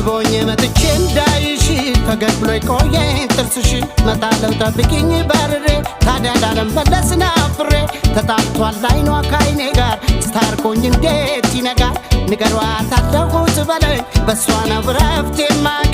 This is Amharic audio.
ርቦኝ መጥቼ እንዳይሽ ፈገግ ብሎ ቆየኝ ጥርስሽ። መጣለው ጠብቂኝ በርሬ፣ ታዲያ ላለመለስ ናፍሬ። ተጣብቷል አይኗ ካይኔ ጋር፣ ስታርቆኝ እንዴት ይነጋል? ንገሯት አለሁት በለኝ፣ በእሷ ነው እረፍት የማገኝ።